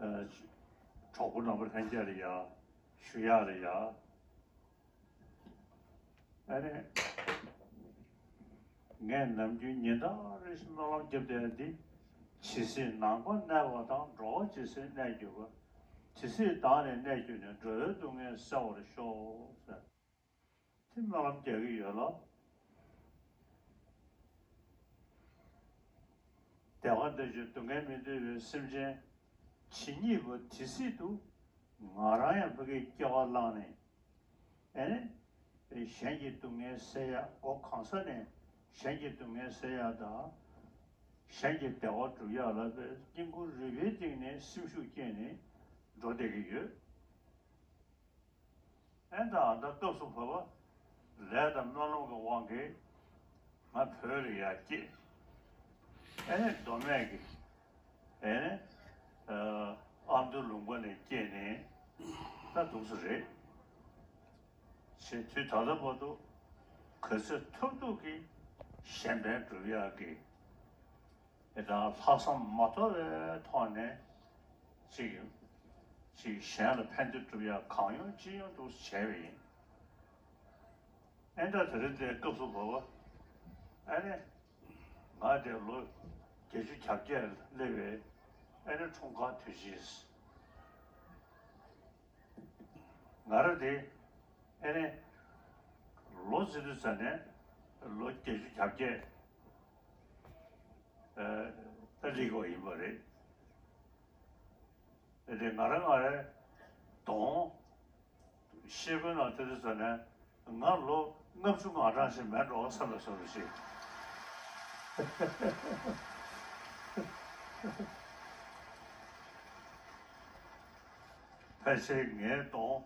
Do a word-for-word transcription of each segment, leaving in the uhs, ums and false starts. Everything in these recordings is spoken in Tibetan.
གྲོགས་པོ་རྣམ་པ་ལྷན་རྒྱས་ལ་ཡ་ཞུ་ཡག་ལ་ཡ། ཨ་ནི། ངས་ནམ་རྒྱུན་ཉིན་ལྟར་རེ་བཞིན་སྨོན་ལམ་བརྒྱབ་བསྡད་ཡ་འདི། ཇི་སྲིད་ནང་པར་གནས་པ་དང་། འགྲོ་བ་ཇི་སྲིད་གནས་གྱུར་པ། དེ་སྲིད་བདག་ནི་གནས་གྱུར་ནས། འགྲོ་བའི་སྡུག་བསྔལ་སེལ་བར་ཤོག་ཟེར། དེ་སྨོན་ལམ་རྒྱག་གི་ཡོད་ལ། བདེ་བ་འདོད་ཅིང་སྡུག་བསྔལ་མི་འདོད་པའི་སེམས་ཅན་ཇི་སྙེད་པོ་དེ་སྲིད་དུ་ང་རང་ཡང་ཕ་གིའི་སྐྱེ་བ་བླངས་ནས། ཨེ་ནི། གཞན་གྱི་སྡུག་བསྔལ་སེལ་ཡ། སྒོ་གང་ས་ནས་གཞན་གྱི་སྡུག་བསྔལ་སེལ་ཡ་དང་། གཞན་གྱི་བདེ་བ་སྒྲུབ་ཡ་ལ་བའི་སྙིང་ཁུང་རུས་པའི་གཏིང་ནས་སེམས་ཤུགས་བསྐྱེད་ནས་འགྲོ་བསྡད་ཀྱི་ཡོད། ཨེ་ད་ཨ་ད་སྐབས་སུ་བབ་པ་ལས་དང་སྨོན་ལམ་གྱི་དབང་གིས་ང་བོད་ལ་ཡར་སྐྱེས། ཨེ་ནས་མདོ་སྨད་ཀྱི་ཨེ་ནས་ཨ་མདོ་ལུང་པ་ནས་སྐྱེས་ནས་ད་འདུག་སེ་རེད། ཞེས་དུས་ད་ལྟ་བར་དུ་ག་ཚོད་ཐུབ་ཐུབ་ཀྱིས་གཞན་ཕན་སྒྲུབ་ཡག་གི། དེ་དང་ལྷག་བསམ་མ་དོར་བའི་ཐོག་ནས་ཅིག་ཅིག་གཞན་ལ་ཕན་བདེ་སྒྲུབ་ཡག་གང་ཡོང་ཅི་ཡོང་དུ་བྱས་པ་ཡིན། ཨེ་ད་དེ་རིང་དེ་སྐབས་སུ་བབ་པ། ཨེ་ནི། ང་དེ་ལོ་བརྒྱད་ཅུ་གྱ་བརྒྱད་སླེབས་པའི་ཨེ་ནི་འཁྲུངས་སྐར་དུས་ཆེན། ང་རང་དེ་ཨེ་ནི་ལོ་ཟེར་དུས་ཙ་ནས་ལོ་བརྒྱད་ཅུ་གྱ་བརྒྱད་ཨེ་ད་སླེབས་པ་ཡིན་པ་རེད། ཨེ་དེ་ང་རང་ང་རང་གདོང་ཤེལ་སྒོའི་ནང་དེ་དུས་ཙ་ནས་ང་ལོ་ལྔ་བཅུ་ང་གྲངས་ཤིག་མེད་འགྲོ་བསམ་པའི་བཟོ་འདྲ་ཞིག་ཕལ་ཆེར་ངའི་གདོང་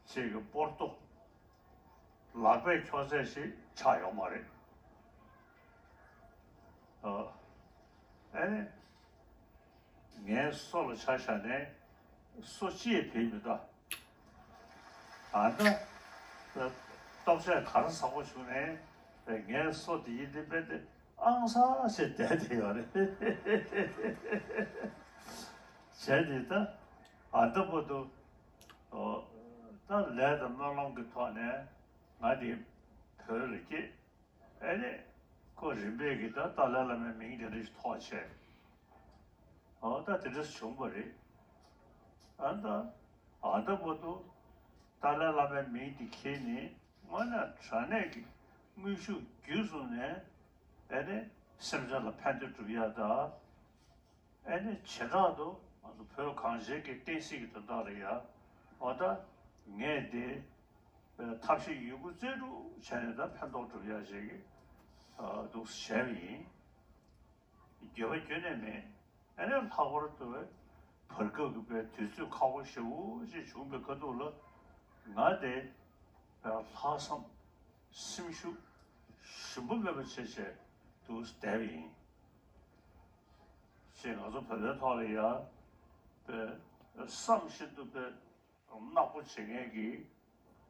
ཅིག་གི་པོར་ཏོ་ལག་པས་འཁྱོག་ཚད་ཞིག་ཆགས་ཡོད་མ་རེད། ཨ་ཨེ་ནི། ངའི་སོ་ལ་ཆ་བཞག་ནས་སོ་ཅིའི་བེད་མི་འདུག་ཨ་ད། ལྟོགས་ཆས་ག་རེ་ཟ་དགོས་བྱུང་ནས་ངའི་སོ་དེ་ཡིན་དེ་དཔེ་དེ་ཨང་ས་ཞེས་བསྡད་དེ་ཡོད་རེད། བྱས་ཏེ་ད་ཨ་ད་བར་དུ་ད་ལས་དང་སྨོན་ལམ་གྱི་ཐོག་ནས་ང་དེ་བོད་ལ་སྐྱེས། ཨེ་ནས་ཁོ་རིམ་པས་ཀྱིས་ད་ཏཱ་ལའི་བླ་མའི་མིང་དེ་འདྲ་ཞིག་ཐོགས་བྱས། འོ་ད་དེ་འདྲ་བྱུང་བ་རེད། ཨ་ད་ཨ་ད་བར་དུ་ཏཱ་ལའི་བླ་མའི་མིང་དེ་ཁྱེར་ནས་དངོས་གནས་དྲང་གནས་ཀྱི་དངོས་ཤུགས་བརྒྱུད་གསུམ་ནས་ཨེ་ནས་སེམས་ཅན་ལ་ཕན་བདེ་སྒྲུབ་ཡ་ད། ཨེ་ནི་བྱེ་བྲག་ཏུ་ང་ཚོ་བོད་གངས་ཅན་གྱི་བསྟན་སྲིད་ཀྱི་དོན་དག་ལ་ཡ། འོ་ད་ངས་དེ་ཐབས་ཤེས་ཡོད་རྒུ་རྩལ་སྤྲུགས་བྱས་ནས་ད་ཕན་ཐོགས་སྒྲུབ་ཡ་ཞིག་གི་འདུག་བྱས་པ་ཡིན། འགྱོད་པ་ཁྱོན་ནས་མེད། ཨེ་ནི་ལྷག་པར་དུ་བར་སྐབས་ཀྱི་པའི་དུས་ཚོད་ཁག་པོ་ཞེ་པོ་ཞིག་བྱུང་བའི་ཁ་ཐུག་ལ་ང་དེ་ལྷག་བསམ་སེམས་ཤུགས་ཞུམ་པ་མེད་པ་བྱས་བྱས་འདུག་བསྡད་པ་ཡིན། ཞེས་ང་ཚོ་བོད་པའི་ཐོག་ལ་ཡ་པའི་བསམ་བཞིན་དུ་པའི་ནག་པོ་བྱེད་མཁན་གྱི་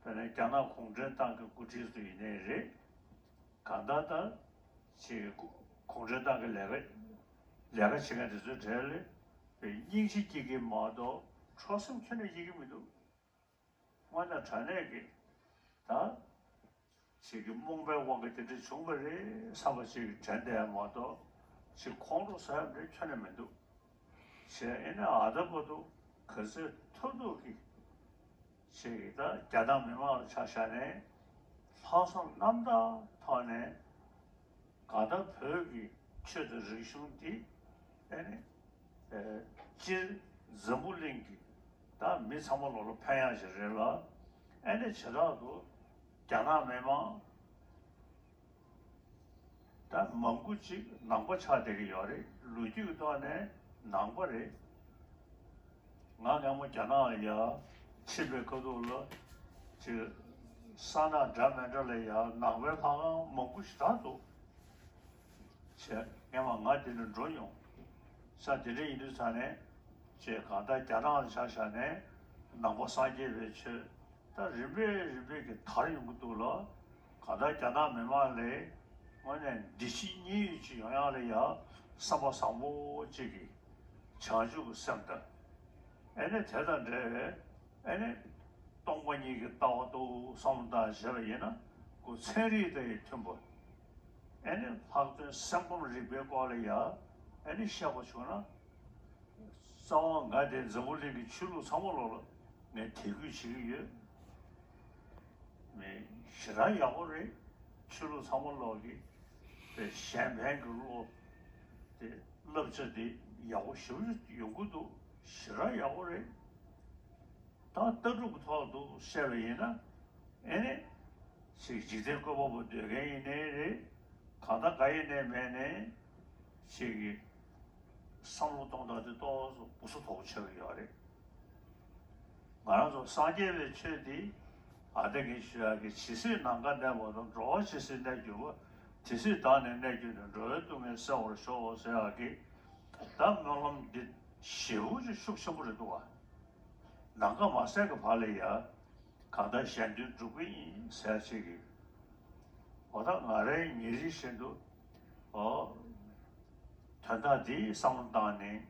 དཔེར་ན་རྒྱ་ནག་གུང་ཁྲན་ཏང་གི་འགོ་ཁྲིད་ཚོ་ཡིན་ནའི་རེད། གང་ལྟར་ད་ཅིག་གུང་ཁྲན་ཏང་གི་ལས་ཀ་ལས་ཀ་བྱེད་མཁན་དེ་ཚོའི་གྲས་ལ་པའི་སྙིང་རྗེ་སྐྱེ་གི་མ་གཏོགས་འཕྲོག་སེམས་ཁྱོན་ནས་སྐྱེ་གི་མི་འདུག་དངོས་གནས་དྲང་གནས་ཀྱི་ད་ཅིག་གི་རྨོངས་པའི་དབང་གིས་དེ་འདྲ་བྱུང་བ་རེད་བསམ་པ་ཅིག་དྲན་བསྡད་མ་གཏོགས་ཅིག་ཁོང་ཁྲོ་ཟ་ཡ་འདྲ་ཁྱོན་ནས་མི་འདུག་ཞེས་ཨེ་ནས་ཨ་ད་བར་དུ་ག་ཚོད་ཐུབ་ཐུབ་ཀྱིས་ཅིག་ད་རྒྱ་ནག་མི་དམངས་ལ་ཆ་བཞག་ནས་ལྷག་བསམ་རྣམ་དག་ཐོག་ནས། གང་ལྟར་བོད་ཀྱི་ཆོས་དང་རིག་གཞུང་འདི་ཨེ་ནི་སྤྱིར་འཛམ་བུ་གླིང་གི་ད་མི་ཚང་མ་ལོ་ལ་ཕན་ཡག་ཞིག་རེད་ལ། ཨེ་ནི་བྱེ་བྲག་ཏུ་རྒྱ་ནག་མི་དམངས་ད་མང་པོ་ཅིག་ནང་པ་ཆགས་བསྡད་ཀྱི་ཡོད་རེད། ལོ་རྒྱུས་ཀྱི་ཐོག་ནས་ནང་པ་རེད། ང་སྔ་མོ་རྒྱ་ནག་ལ་ཡ་ཕྱིན་པའི་ཁ་ཐུག་ལ་ཅིག་ས་ནག་འདྲ་མི་འདྲ་ལ་ཡ་ནང་པའི་ལྷ་ཁང་མང་པོ་ཞེ་དྲག་འདུག་བྱས་སྔན་མ་ང་དེ་ནས་འགྲོ་མྱོང་། ས་དེ་འདྲ་ཡིན་དུས་ཙང་ནས་ཅེས་གང་ལྟར་རྒྱ་ནག་ལ་ཆ་བཞག་ནས་ནང་པ་སངས་རྒྱས་པའི་ཆོས་ད་རིམ་པས་རིམ་པས་ཀྱིས་དར་ཡོང་གི་འདུག་ལ། གང་ལྟར་རྒྱ་ནག་མི་དམངས་ལ་དངོས་གནས་བདེ་སྐྱིད་མཉན་ཡོད་ཅིག་ཡོང་ཡག་ལ་ཡ་བསམ་པ་བཟང་པོ་ཅིག་གིས་བྱང་ཆུབ་ཀྱི་སེམས་དང་ ཨེ་ནི་དེ་དང་འབྲེལ་བའི་ཨེ་ནི་སྟོང་པ་ཉིད་ཀྱི་ལྟ་བ་དུ་བསམ་བློ་བཏང་བྱས་པ་ཡིན་ན། ཁོ་ཚན་རིག་དང་ཡང་མཐུན་པ། ཨེ་ནི་ལྷག་དོན་སེམས་ཁམས་རིག་པའི་སྐོར་ལ་ཡང་ཨེ་ནི་བཤད་པ་བྱུང་ན། རྩ་བ་ང་དེ་འཛམ་བུ་གླིང་གི་ཆོས་ལུགས་ཚང་མ་ལོག་ལ་ངས་དད་གུས་བྱེད་ཀྱི་ཡོད། མི་ཞེ་དྲག་ཡག་པོ་རེད། ཆོས་ལུགས་ཚང་མ་ལོག་གི་དེ་གཞན་ཕན་གྱི་བློ་དེ་བསླབ་བྱ་དེ་ཡག་པོ་ཞེ་པོ་ཅིག་ཡོང་གི་འདུག། ཞེ་དྲག་ཡག་པོ་རེད། ད་ལྟ་གྲུབ་ཀྱི་ཐོག་ཏུ་བཤད་པ་ཡིན་ན། ཨེ་ནི། ཅིག་འཇིག་རྟེན་བཀོད་པ་པོ་འདོད་མཁན་ཡིན་ནའི་རེད། གང་ལྟར་ག་ཡིན་ནའི་མེད་ནའི། ཅིག་གི་བསམ་བློ་གཏོང་སྟངས་དེ་ཏོག་ཙམ་སྦུ་སུ་དོག་ཆགས་ཀྱི་ཡོད་རེད། ང་རང་ཚོ་སངས་རྒྱས་པའི་ཆོས་འདི། ཨ་ད་གིན་ཞུ་ཡག་གི་ཇི་སྲིད་ནམ་མཁའ་གནས་པ་དང་། འགྲོ་བ་ཇི་སྲིད་གནས་གྱུར་པ། དེ་སྲིད་བདག་ནི་གནས་གྱུར་ནས། འགྲོ་བའི་སྡུག་བསྔལ་སེལ་བར་ཤོག་ཟེར་ཡག་གི་ད་སྨོན་ལམ་འདི་ཞེ་པོ་ཅིག་ཤུགས་ཆེན་པོ་རེད་འདུག་བ། ནམ་མཁའ་མ་ཟད་ཀྱི་བར་ལ་ཡ། གང་ལྟར་གཞན་དོན་སྒྲུབ་ཀྱི་ཡིན་ཟེར་ཅིག་གི། འོ་ད་ང་རའི་ཉིན་རེ་བཞིན་དུ། ཨོ། དོན་དག་འདི་བསམ་བློ་བཏང་ནས་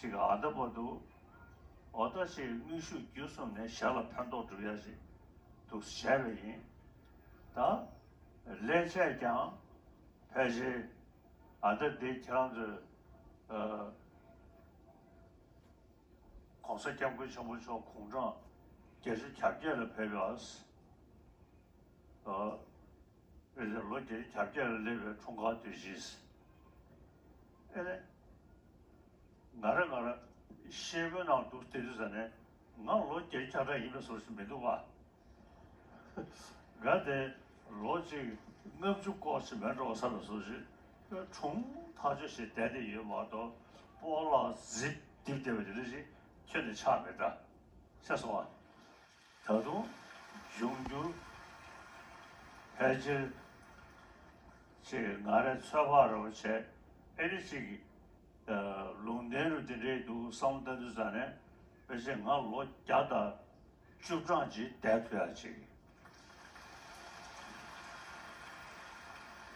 ཅིག་གི་ཨ་ད་བར་དུ། འོ་ད་ཅིག་དངོས་ཤུགས་བརྒྱུད་གསུམ་ནས་གཞན་ལ་ཕན་ཐོགས་སྒྲུབ་ཡ་ཅིག་འདུག་བྱས་པ་ཡིན། ད་ལས་བྱས་ཀྱང་ཕལ་ཆེར་ཨ་ད་འདི་ཁྱེད་རང་ཚོས། ཨ། ༸གོང་ས་༸སྐྱབས་མགོན་ཆེན་པོ་མཆོག་དགུང་གྲངས་བརྒྱད་ཅུ་གྱ་བརྒྱད་ལ་ཕེབས་པ། ཨ། ལོ་བརྒྱད་ཅུ་གྱ་བརྒྱད་ལ་སླེབས་པའི་འཁྲུངས་སྐར་དུས་ཆེན། ཨེ་ནས། ང་རང་ང་རང་ཤེལ་སྒོའི་ནང་དུ་བལྟས་དུས་ཙ་ནས་ང་ལོ་བརྒྱད་ཅུ་གྱ་གྲངས་ཡིན་པའི་བཟོ་ཞིག་མི་འདུག་ག། ང་དེ་ལོ་གཅིག་ལྔ་བཅུ་སྐོར་ཞིག་མེད་འགྲོ་བསམ་པའི་བཟོ་ཞིག་གྲུང་ཐག་ཆོད་ཞིག་བསྡད་དེ་ཡོད་མ་གཏོགས། སྤོ་ལགས་ཟིབ་རྡིབ་བསྡད་པ་དེ་འདྲ་ཞིག་ཁྱོན་ནས་ཆགས་མེད་ད། ཤེས་སོང་ཨ། ད་དུང་འབྱུང་འགྱུར་ཕལ་ཆེར་ཅིག་ང་རའི་ཚོད་དཔག་རེ་བ་བྱས། ཨེ་ནི་ཅིག་ལུང་བསྟན་རུ་དེ་འདྲའི་འདུག་བསམ་བློ་བཏང་དུས་ཙ་ནས། ཕལ་ཆེར་ང་ལོ་བརྒྱ་དང་བཅུ་གྲངས་ཅིག་བསྡད་ཐུབ་ཡ་ཅིག་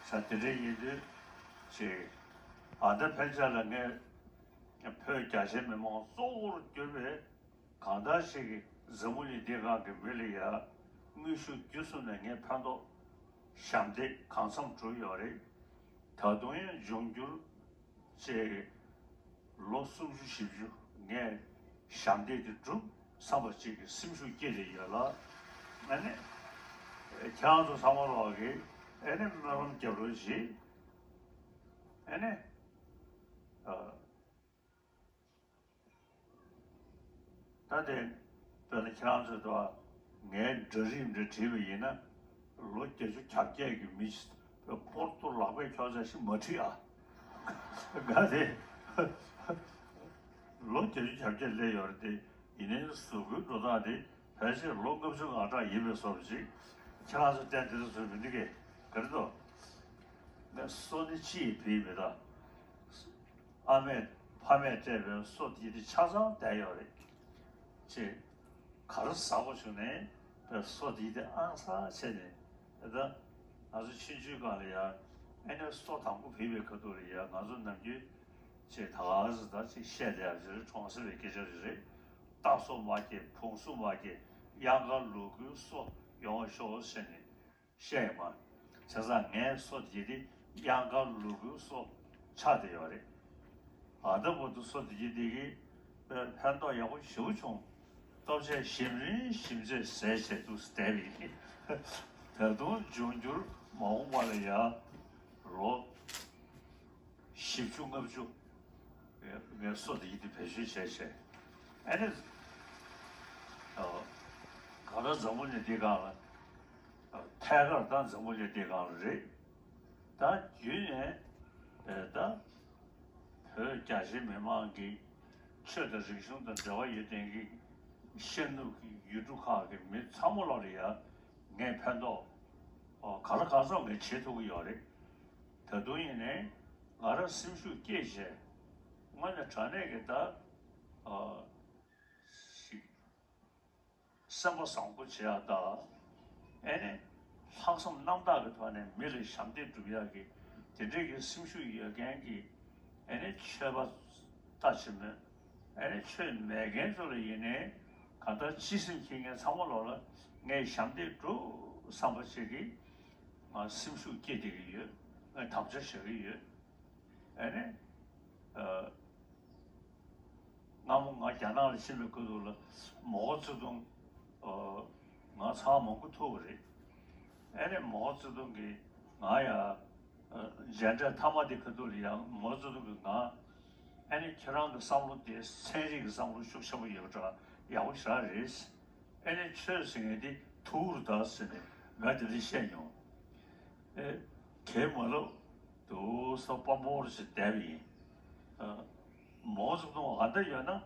ས་དེ་འདྲ་ཡིན་དུས་ཅིག་ཨ་ད་ཕལ་ཆེར་ལ་ངས་བོད་རྒྱ་ཆེ་མི་མང་གཙོ་བོར་གྱུར་པའི་གང་ལྟར་ཞིག་གིས་འཛམ་བུ་གླིང་འདིའི་སྒང་གི་མི་ལ་ཡ་དངོས་ཤུགས་བརྒྱུད་གསུམ་ནས་ངས་ཕན་ཐོགས་ཞབས་འདེགས་གང་འཚམ་བསྒྲུབས་ཡོད་རེད། ད་དུང་ཡང་འབྱུང་འགྱུར་ཅིག་ལོ་སུམ་ཅུ་བཞི་བཅུ་ངས་ཞབས་འདེགས་དེ་བསྒྲུབ་བསམ་པ་ཅིག་གི་སེམས་ཤུགས་སྐྱེས་བསྡད་ཡོད་ལ། ཨ་ནི་ཁྱེད་རང་ཚོ་ཚང་མ་ལོག་གིས་ཨ་ནི་སྨོན་ལམ་རྒྱབ་རོགས་གྱིས། ཨ་ནི། ཨ། ད་དེ། དཔེར་ན་ཁྱེད་རང་ཚོས་དང་ངའི་འདྲ་རིས་འདྲ་བྲིས་པ་ཡིན་ན། ལོ་བརྒྱད་ཅུ་གྱ་བརྒྱད་ཀྱི་མི་ཞིག་པོར་ཏོ་ལག་པས་ཁྱོག་ཚད་ཞིག་མ་བྲིས་ཨ། ང་དེ་ལོ་བརྒྱད་ཅུ་གྱ་བརྒྱད་སླེབས་ཡོད་རེད་དེ། ཡིན་ནའི་གཟུགས་པོའི་འགྲོ་སྟངས་དེ་ཕལ་ཆེར་ལོ་ལྔ་བཅུ་ང་གྲངས་ཡིན་པའི་བཟོ་འདྲ་ཅིག་ཁྱེད་རང་ཚོ་བསྟན་དེ་ཚོ་བཟོས་མི་འདུག་གས། ག་རེ་འདུག་ངས་སོ་ནི་ཅི་ཡིས་བྲིས་མི་དང་། ཨ་མས་ཕ་མས་སྤྲད་པའི་སོ་དེ་དེ་ཆ་ཚང་བསྡད་ཡོད་རེད། ཅེས། གར་ཟ་བ་བྱུང་ནས་པའི་སོ་དེ་དེ་ཨང་ས་བྱས་ནས། ད་ང་ཚོ་ཆུང་ཆུང་སྒང་ལ་ཡ། ཨེ་ནས་སོ་དང་པོ་བུད་པའི་ཁ་ཐུག་ལ་ཡ་ང་ཚོ་ནམ་རྒྱུན་ཅེས་ད་ག་ཟེ་ད་ཅིག་བཤད་བསྡད་ཡ་ཅིག་རེད། གྲོང་གསེབ་པའི་སྐད་ཆ་ཞིག་རེད། རྟ་སོ་མ་སྐྱེས་བོང་སོ་མ་སྐྱེས་གཡང་དཀར་ལུ་གུའི་སོ་ཡོང་ཤོག་ཟེར་ནས། བཤད་ཡོད་མ། བྱས་ཙང་ངའི་སོ་དེ་དེ་གཡང་དཀར་ལུ་གུའི་སོ་ཆགས་བསྡད་ཡོད་རེད། ཨ་ད་བར་དུ་སོ་དེ་དེ་གི་ཕན་ཐོགས་ཡག་པོ་ཞེ་པོ་བྱུང་། ལྟོ་ཆས་ཞིམ་རིན་ཞིམ་ཚད་ཟས་བྱས་འདུག་བསྡད་པ་ཡིན། ད་དུང་འབྱུང་འགྱུར་མ་འོངས་པ་ལ་ཡ་ལོ་བཞི་བཅུ་ལྔ་བཅུ། ངའི་སོ་དེ་ཡིན་དེ་བེད་སྤྱོད་བྱས་བྱས། ཨ་ནི། ཨ། གང་ལྟར་འཛམ་བུ་གླིང་འདི་སྒང་ལ། ཨ། ཐད་ཀར་ད་འཛམ་བུ་གླིང་འདི་སྒང་ལ་རེད། ད་བརྒྱུད་ནས། ཨ། ད་བོད་རྒྱ་ཆེ་མི་མང་གི་ཆོས་དང་རིག་གཞུང་དང་འབྲེལ་བ་ཡོད་མཁན་གྱི་ཤར་ནུབ་ཀྱི་ཡུལ་གྲུ་ཁག་གི་མི་ཚང་མ་ལོག་ལ་ཡ་ངས་ཕན་ཐོགས། ཨ། གང་ལ་གང་འཚམ་ངས་བྱེད་ཐུབ་ཀྱི་ཡོད་རེད། ད་དུང་ཡིན་ནའི་ང་རང་སེམས་ཤུགས་བསྐྱེད་བྱས། དངོས་གནས་དྲང་གནས་ཀྱི་ད། ཨ། ཞིག་སེམས་པ་བཟང་པོ་བྱེད་ཡག་དང་། ཨེ་ནས་ལྷག་བསམ་རྣམ་དག་གི་ཐོག་ནས་མི་ལ་ཞབས་འདེགས་སྒྲུབ་ཡག་གི་དེ་འདྲའི་གི་སེམས་ཤུགས་ཡོད་མཁན་གྱི། ཨེ་ནས་ཆོས་པ་ལྟ་ཅི་སྨོས། ཨ་ནི་ཆོས་མེད་མཁན་ཚོ་ལ་ཡིན་ནའི་གང་ལྟར་སྤྱི་སེམས་ཁྱེད་ངས་ཚང་མ་ལོག་ལ་ངས་ཞབས་འདེགས་སྒྲུབ་བསམ་པ་ཞིག་གིས་ང་སེམས་ཤུགས་སྐྱེད་བསྡད་ཀྱི་ཡོད། ངས་དམ་བཅའ་བཞག་གི་ཡོད། ཨ་ནི། ཨ། སྔ་མོ་ང་རྒྱ་ནག་ལ་ཕྱིན་པའི་སྐབས་དུས་ལ་མའོ་ཙེ་ཏུང་ང་ཚར་མང་པོ་ཐུག་པ་རེད། ཨ་ནི་མའོ་ཙེ་ཏུང་གིས་ང་ཡ་མཇལ་འཕྲད་མཐའ་མ་དེ་ཁ་ཐུག་ལ་ཡང་མའོ་ཙེ་ཏུང་གིས་ང་ཨ་ནི་ཁྱེད་རང་གི་བསམ་བློ་དེ་ཚན་རིག་གི་བསམ་བློ་ཤུགས་ཆེན་པོ་ཡོད་པ་འདྲ་ཡག་པོ་ཞེ་དྲག་རེད། ཨ་ནི་ཆོས་ཟེར་མཁན་དེ་ཐུག་རུ་ད་ཟེར་ནས་ང་དེ་འདྲ་བཤད་མྱོང་། ཨེ། གལ་མ་ལོབ་དུ་ས་དཔང་པོ་རུ་ཞིག་བསྡད་པ་ཡིན། ཨ། མའོ་ཙེ་ཏུང་ཨ་ད་ཡོད་ན་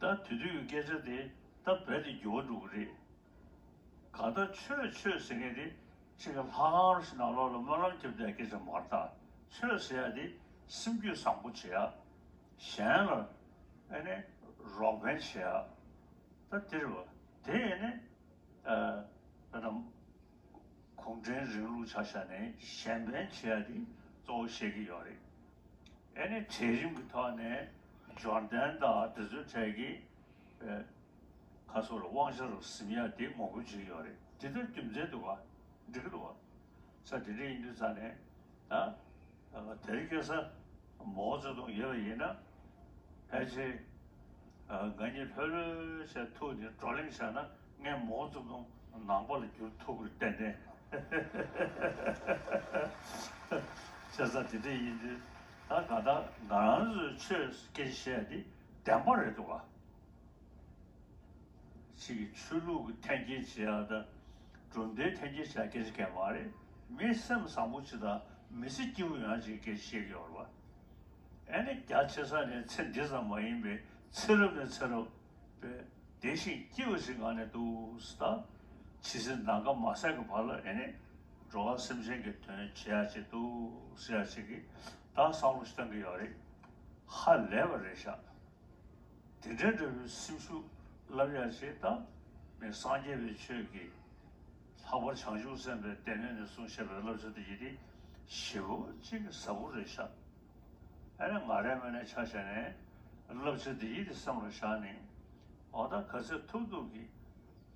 ད་དེ་དུས་ཀྱི་སྐད་ཆ་དེ་ད་རྦད་དེ་འགྱུར་བ་འགྲོ་གི་རེད། གང་ལྟར་ཆོས་ཆོས་ཟེར་མཁན་དེ་གཅིག་གི་ལྷ་ཁང་ཞིག་ནང་ལོགས་ལ་སྨོན་ལམ་རྒྱབ་བསྡད་སྐད་ཆ་མ་རེད་ད། ཆོས་ཟེར་ཡ་དེ་སེམས་རྒྱུད་བཟང་པོ་བྱེད་ཡ། གཞན་ལ་ཨ་ནི་རོགས་ཕན་བྱེད་ཡ། ད་དེ་རེད་བ། དེ་ཨ་ནི་ཨ་ད་གུང་ཁྲན་རིང་ལུགས་ཆ་བཞག་ནས་གཞན་ཕན་བྱེད་ཡ་དེ་གཙོ་བོ་བཤད་ཀྱི་ཡོད་རེད། ཨ་ནི་གྲལ་རིམ་གྱི་ཐོག་ནས་འབྱོར་ལྡན་དང་དེ་ཚོའི་གྲས་ཀྱི་ཨ་ཁ་སོགས་ལ་དབང་ཆ་རུ་ཟིན་ཡ་དེ་ངོ་རྒོལ་བྱེད་ཀྱི་ཡོད་རེད། དེ་ལྟར་རྒྱུ་མཚན་འདུག་ག་འགྲིག་གི་འདུག་ག་ས་དེ་འདྲ་ཡིན་དུས་ཙང་ནས་ད་དེ་རིང་ཁ་སང་མའོ་ཙེ་ཏུང་ཡོད་པ་ཡིན་ན་ཕལ་ཆེར་ང་གཉིས་ཕ་ལོས་བྱས་ཐུག་ནས་བགྲོ་གླེང་བྱས་ན་ངས་མའོ་ཙེ་ཏུང་ནང་པ་ལ་འགྱུར་ཐུབ་ཀྱི་རེད་ཏན་ཏན། བྱས་ཙང་དེ་འདྲ་ཡིན་དུས་ད་ག་ད་ང་རང་ཚོའི་ཆོས་སྐད་ཆ་བཤད་དེ་བདེན་པ་རེད་འདུག་ག་ཅིག་གི་ཆོས་ལུགས་ཀྱི་འཐེན་འཁྱེར་བྱེད་ཡག་དང་གྲུབ་མཐའི་འཐེན་འཁྱེར་བྱེད་ཡག་སྐད་ཆ་གང་མ་རེད། མི་སེམས་བཟང་པོ་ཅིག་དང་མི་ཚེ་སྐྱིད་པོ་ཡོང་ཡག་ཅིག་གི་སྐད་ཆ་བཤད་ཀྱི་ཡོད་རེད་བ། ཨ་ནི་རྒྱ་ཆེ་ས་ནས་ཚེ་འདི་ཙམ་མ་ཡིན་པའི་ཚེ་རབས་ནས་ཚེ་རབས་པའི་བདེ་ཞིང་སྐྱིད་པ་ཞིག་ངང་ནས་འདུག་ཟེར། ད་ཇི་སྲིད་ནམ་མཁའ་མ་ཟད་ཀྱི་བར་ལ་ཨ་ནི་འགྲོ་བ་སེམས་ཅན་གྱི་དོན་བྱེད་ཡག་ཅིག་འདུག་ཟེར་ཡག་ཅིག་གི་ད་བསམ་བློ་ཞིག་བཏང་གི་ཡོད་རེད། ཧ་ལས་པ་རེད་ཤག་དེ་འདྲའི་འདྲ་བོའི་སེམས་ཤུགས་བསླབ་ཡག་ཅིག་དང་། མི་སངས་རྒྱས་པའི་ཆོས་ཀྱི་ལྷག་པར་བྱང་ཆུབ་སེམས་དཔའི་སྡེ་སྣོད་ནས་གསུངས་བཞག་པའི་བསླབ་བྱ་དེ་ཡིན་ཏེ་ཞེ་པོ་ཅིག་ཟབ་པོ་རེད་ཤག་ཨ་ནི་ང་རའི་ངོས་ནས་ཆ་བཞག་ནས་བསླབ་བྱ་དེ་ཡིན་ཏེ་སེམས་ལ་བཞག་ནས་འོ་ད་ག་ཚོད་ཐུབ་ཐུབ་ཀྱིས་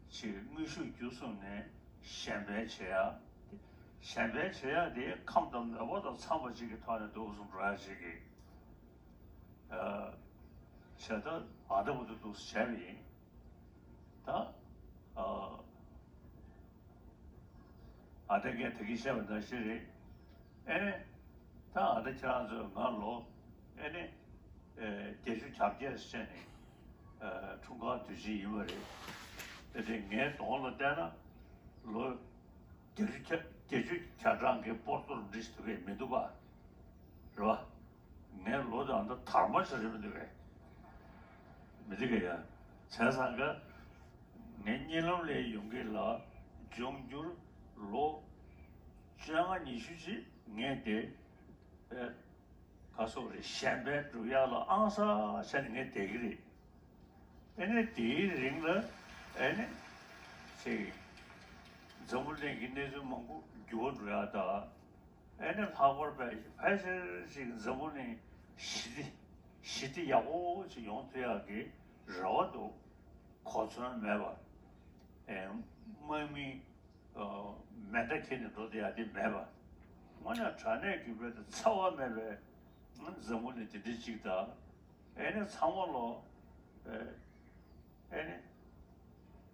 ཅིག་དངོས་ཤུགས་བརྒྱུད་གསུམ་ནས་གཞན་ཕན་བྱེད་ཡག་གཞན་ཕན་བྱེད་ཡག་དེ་ཁམས་དང་མོས་པ་དང་འཚམས་པ་ཅིག་གི་ཐོག་ནས་འདུག་གསུངས་འགྲོ་ཡག་ཅིག་གི་བྱས་ད་ཨ་ད་བུ་དུ་འདུག་བྱས་པ་ཡིན། ད་ཨ་ད་ངས་ད་གིན་བཤད་པ་ནང་བཞིན་རེད། ཨེ་ནས་ད་ཨ་ད་ཁྱེད་རང་ཚོས་ང་ལོ་ཨེ་ནས་བརྒྱད་ཅུ་གྱ་བརྒྱད་བྱས་ནས་འཁྲུངས་སྐར་དུས་ཆེན་ཡིན་པ་རེད། དེ་དེ་ངའི་གདོང་ལ་བལྟས་ན་ལོ་བརྒྱད་ཅུ་གྱ་བརྒྱད་ཅུ་གྱ་གྲངས་ཀྱི་སྤོར་ཏོ་འདྲ་ཞིག་འདུག་གས་མི་འདུག་ག་རེད་བ། ངའི་ལོ་དང་འདི་དར་མ་ཞིག་རེད་མི་འདུག་གས། མི་འདུག་གས་ཡ། བྱས་ཙང་ཀ་ངའི་གཉིད་ལམ་ལས་ཡོང་གི་ལ་འབྱུང་འགྱུར་ལོ་བཅོ་ལྔ་ཉི་ཤུ་ཅིག་ངས་དེ་ཨེ་ག་སོགས་རེད་གཞན་ཕན་སྒྲུབ་ཡག་ལ་ཨང་ས་བྱས་ནས་ངས་བསྡད་ཀྱི་རེད། ཨེ་ནས་དེའི་རིང་ལ་ཨེ་ནས་ཅིག་འཛམ་བུ་གླིང་གི་གནས་ཚུལ་མང་པོ་འགྱུར་བ་འགྲོ་ཡག་དང་། ཨེ་ནས་ལྷག་པར་དཔེ་ཕལ་ཆེར་ཅིག་འཛམ་བུ་གླིང་ཞི་བདེ་ཞི་བདེ་ཡག་པོ་ཅིག་ཡོང་ཐུབ་ཡག་གི་རེ་བ་འདུག་གོ་མཚོན་མེད་པ། ཨེ་དམག་མི་མེ་མདའ་འཁྱེར་ནས་འགྲོ་བསྡད་ཡག་དེ་མེད་པ། དངོས་གནས་དྲང་གནས་ཀྱི་བོད་དུ་འཚེ་བ་མེད་པའི་འཛམ་བུ་གླིང་དེ་འདྲ་ཅིག་དང་། ཨེ་ནས་ཚང་མ་ལོ་ཨེ་ཨེ་ནས་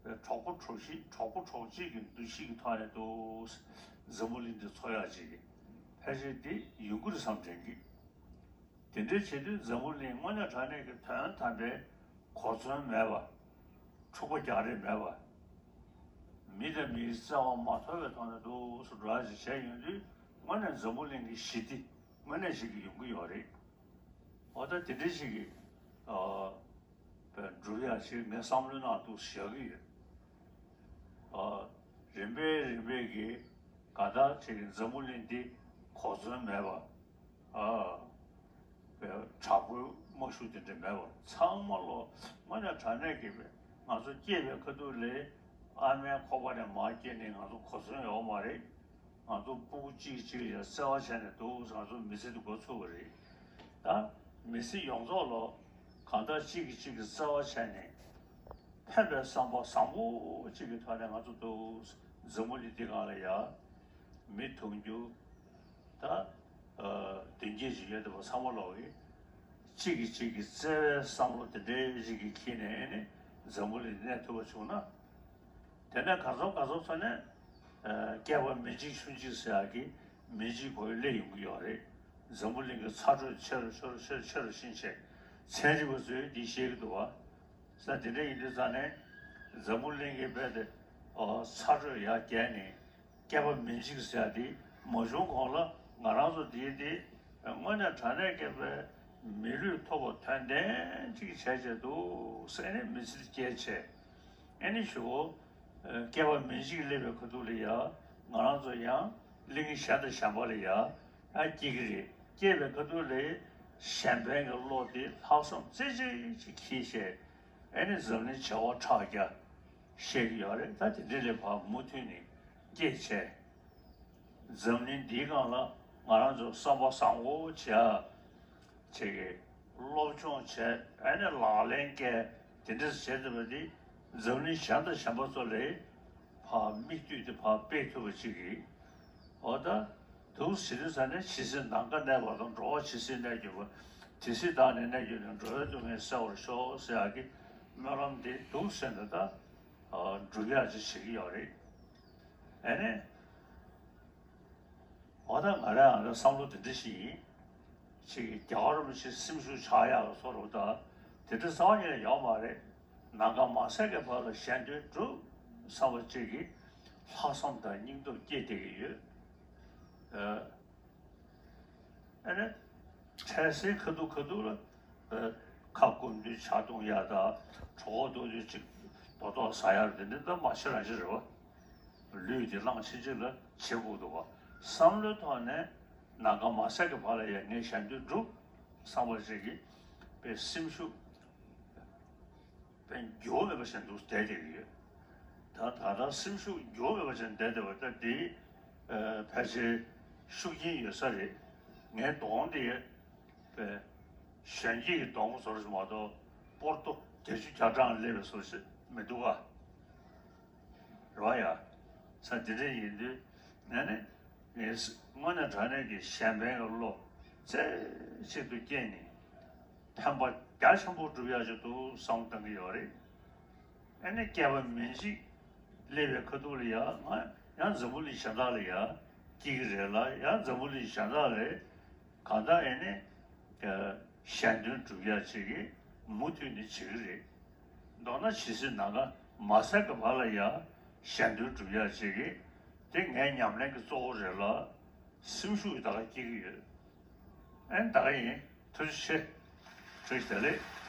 གྲོགས་པོ་གྲོགས་གཅིག་གྲོགས་པོ་གྲོགས་གཅིག་གི་འདུ་ཤེས་ཀྱི་ཐོག་ནས་འདུག་འཛམ་བུ་གླིང་འདི་འཚོ་ཡག་ཅིག་གི་ཕལ་ཆེར་འདི་ཡོང་གི་རེད་བསམ་དྲན་གི། དེ་འདྲའི་བྱེད་དུས་འཛམ་བུ་གླིང་དངོས་གནས་དྲང་གནས་ཀྱི་དོན་དམ་པའི་གོ་མཚོན་མེད་པ། འཁྲུག་པ་རྒྱག་རེས་མེད་པ། མི་དང་མིའི་བརྩེ་བ་མ་དོར་བའི་ཐོག་ནས་འདུག་སེ་འགྲོ་ཡག་ཅིག་བྱས་ཡོང་དུས་དངོས་གནས་འཛམ་བུ་གླིང་གི་ཞི་བདེ་དངོས་གནས་ཤིག་གི་ཡོང་གི་ཡོད་རེད། འོ་ད་དེ་འདྲ་ཞིག་གི་ཨ། བའི་འགྲུབ་ཡག་ཞིག་ངས་བསམ་བློའི་ནང་དུ་བཞག་གི་ཡོད། ཨ། རིམ་པས་རིམ་པས་ཀྱིས་ག་ད་ཅིག་འཛམ་བུ་གླིང་འདི་གོ་མཚོན་མེད་པ། ཨ། བའི་དྲག་པོའི་དམག་ཤུགས་དེ་འདྲ་མེད་པ་ཚང་མ་ལོ་དངོས་གནས་དྲང་གནས་ཀྱི་བའི་ང་ཚོ་སྐྱེས་པའི་ཁ་ཐུག་ལས་ཨ་མའི་ཁོག་པ་ནས་མར་སྐྱེས་ནས་ང་ཚོ་གོ་མཚོན་ཡོད་མ་རེད། ང་ཚོ་སྤུ་གུ་གཅིག་གཅིག་ལ་བརྩེ་བ་བྱས་ནས་འདུག་ང་ཚོ་མི་ཚེ་འདི་འགོ་ཚུགས་པ་རེད། ད་མི་ཚེ་ཡོངས་རྫོགས་ལ་ གང་ལྟར་གཅིག་གིས་གཅིག་གི་བརྩེ་བ་བྱས་ནས་ཕན་པའི་བསམ་པ་བཟང་པོ་གཅིག་གི་ཐོག་ནས་ང་ཚོ་འདུག་འཛམ་བུ་གླིང་འདི་སྒང་ལ་ཡ་མི་དུང་ཕྱུར་ད་བདུན་བརྒྱད་ཅིག་ཡོད་འདུག་པ། ཚང་མ་ལོག་གིས་གཅིག་གིས་གཅིག་གི་བརྩེ་བའི་བསམ་བློ་དེ་འདྲའི་རིགས་ཀྱི་འཁྱེར་ནས་ཨེ་ནི་འཛམ་བུ་གླིང་འདི་གནས་ཐུབ་པ་བྱུང་ན། དེ་ནས་ག་ཚོད་ག་ཚོད་ཚོ་ནས་ཨ་བསྐལ་པ་མི་འཇིག་ཆུང་འཇིག་ཟེར་ཡག་གི་མི་འཇིག་གོ་ལེ་ཡོང་གི་ཡོད་རེད། འཛམ་བུ་གླིང་གི་ཚ་དྲོད་ཆེ་རུ་ཆེ་རུ་ཆེ་རུ་ཆེ་རུ་ཕྱིན་བྱས། ཚན་རིག་པ་ཚོས་འདི་བཤད་ཀྱི་འདུག་བ། ས་དེ་འདྲ་ཡིན་དུས་ཙང་ནས་འཛམ་བུ་གླིང་གི་རྦད་དེ་ཨ་ཚ་དྲོད་ཡར་རྒྱས་ནས་བསྐལ་པ་མི་འཇིག་ཟེར་ཡག་དེ་མ་བྱུང་གོང་ལ་ང་རང་ཚོ་འདིའི་འདི་དངོས་གནས་དྲང་གནས་བསྐལ་པའི་མི་ལུས་ཐོབ་པ་དོན་ལྡན་ཅིག་བྱས་བྱས་འདུག་ཟེར་ནས་མི་ཚེ་སྐྱེལ་བྱས། ཨེ་ནི་ཞུ་གོ། བསྐལ་པ་མི་འཇིག་སླེབས་པའི་ཁ་ཐུག་ལ་ཡ་ང་རང་ཚོ་ཡང་གླིང་གཞན་དང་གཞན་པ་ལ་ཡ་ཡང་སྐྱེ་གི་རེད། སྐྱེས་པའི་ཁ་ཐུག་ལ་གཞན་ཕན་གྱི་བློ་དེ་ལྷག་བསམ་རྩེ་གཅིག་ཅིག་འཁྱེར་བྱས། ཨེ་ནི་འཛམ་གླིང་བྱེ་བ་ཕྲག་བརྒྱ་བཤད་ཀྱི་ཡོད་རེད། ད་དེ་འདྲ་ལས་ཕར་མུ་མཐུད་ནས་སྐྱེས་བྱས། འཛམ་གླིང་འདིའི་སྒང་ལ་ང་རང་ཚོ་བསམ་པ་བཟང་པོ་བྱས་བྱེད་ཀྱི་སློབ་སྦྱོང་བྱས། ཨ་ནི་ལག་ལེན་བཀལ། དེ་འདྲ་བྱས་ཐུབ་པ་འདི་འཛམ་གླིང་གཞན་དང་གཞན་པ་ཚོ་ལས་ཕར་མིག་ལྟོས་ཏེ་ཕར་སྤེལ་ཐུབ་པ་ཅིག་གིས། འོ་ད་འདུག་ཟེར་དུས་ཙ་ནས་ཇི་སྲིད་ནམ་མཁའ་གནས་པ་དང་། འགྲོ་བ་ཇི་སྲིད་གནས་གྱུར་པ། དེ་སྲིད་བདག་ནི་གནས་གྱུར་ནས། འགྲོ་བའི་སྡུག་བསྔལ་སེལ་བར་ཤོག་ཟེར་ཡག་གི་སྨོན་ལམ་འདི་འདུག་ཟེར་ནས་ད་སྒྲུབ་ཡག་ཅིག་བྱེད་ཀྱི་ཡོད་རེད། ཨ་ནི། འོ་ད་ང་རང་ཡང་ད་བསམ་བློ་དེ་འདྲ་ཞིག་ཡིན། ཅིག་གི་རྒྱལ་བ་རིན་པོ་ཆེ་སེམས་ཤུགས་ཆག་ཡག་ལ་སོགས་རུ་ད་དེ་འདྲ་རྩ་བ་ཉིད་ནས་ཡོད་མ་རེད། ནམ་མཁའ་མ་ཟད་ཀྱི་བར་ལ་གཞན་དོན་སྒྲུབ་བསམ་པ་ཅིག་གི་ལྷག་བསམ་དང་སྙིང་སྟོབས་སྐྱེས་བསྡད་ཀྱི་ཡོད། ཨ་ནི། འཕྲལ་སེལ་ཁ་ཐུག་ཁ་ཐུག་ལ། ཁ་སྐོམ་དུས་ཇ་བཏུང་ཡག་དང་། གྲོད་ཁོག་ལྟོགས་དུས་ཅིག་རྡོག་རྡོག་ཟ་ཡག་དེ་འདྲ་ད་མ་བྱེད་རང་བྱེད་རེད་བ། ལུས་དེ་བླངས་ཕྱིན་ཆད་ལ་བྱེད་དགོས་འདུག་བ། བསམ་བློའི་ཐོག་ནས་ནམ་མཁའ་མ་ཟད་ཀྱི་བར་ལ་ཡང་ངས་གཞན་དོན་སྒྲུབ་བསམ་པ་ཅིག་གིས་པའི་སེམས་ཤུགས་པའི་འགྱུར་བ་མེད་པ་ཞིག་འདུག་བསྡད་བསྡད་ཀྱི་ཡོད། ད་ད་ལྟ་སེམས་ཤུགས་འགྱུར་བ་མེད་པ་ཞིག་བསྡད་བསྡད་པ་ད་འདི་ཕལ་ཆེར་ཤུགས་རྐྱེན་ཡོད་ས་རེད། ངའི་གདོང་དེ་པའི་གཞོན་སྐྱེས་ཀྱི་གདོང་བཟོ་འདྲ་ཞིག་མ་གཏོགས་སྤོར་ཏོ་བརྒྱད་ཅུ་གྱ་གྲངས་སླེབས་པའི་བཟོ་འདྲ་ཞིག་མི་འདུག་ག་རེད་བ་ཡ། ས་འདི་འདྲ་ཡིན་དུས་ང་ནི་ངས་དངོས་གནས་དྲང་གནས་ཀྱི་གཞན་ཕན་གྱི་བློ་རྩེ་གཅིག་ཏུ་བསྐྱེད་ནས་ཕན་པ་རྒྱ་ཆེན་པོ་སྒྲུབ་ཡག་ཅིག་འདུག་བསམ་བློ་གཏོང་གི་ཡོད་རེད། ཨ་ནི་བསྐལ་པ་མི་འཇིག་སླེབས་པའི་ཁ་ཐུག་ལ་ཡ་ང་ཡང་འཛམ་བུ་གླིང་གཞན་དག་ལ་ཡ་སྐྱེ་གི་རེད་ལ། ཡང་འཛམ་བུ་གླིང་གཞན་དག་ལ་གང་ལྟར་ཨེ་ནི་གཞན་དོན་སྒྲུབ་ཡག་ཅིག་གི་མུ་མཐུད་ནས་བྱེད་ཀྱི་རེད། མདོར་ན་ཇི་སྲིད་ནམ་མཁའ་མ་ཟད་ཀྱི་བར་ལ་ཡང་གཞན་དོན་སྒྲུབ་ཡག་ཅིག་གི་དེ་ངའི་ཉམས་ལེན་གྱི་གཙོ་བོ་རེད་ལ། སེམས་ཤུགས་ད་ག་སྐྱེ་གི་ཡོད། ཨེ་ད་ག་ཡིན། ཐུགས་རྗེ་ཆེ། བཀྲ་ཤིས་བདེ་ལེགས།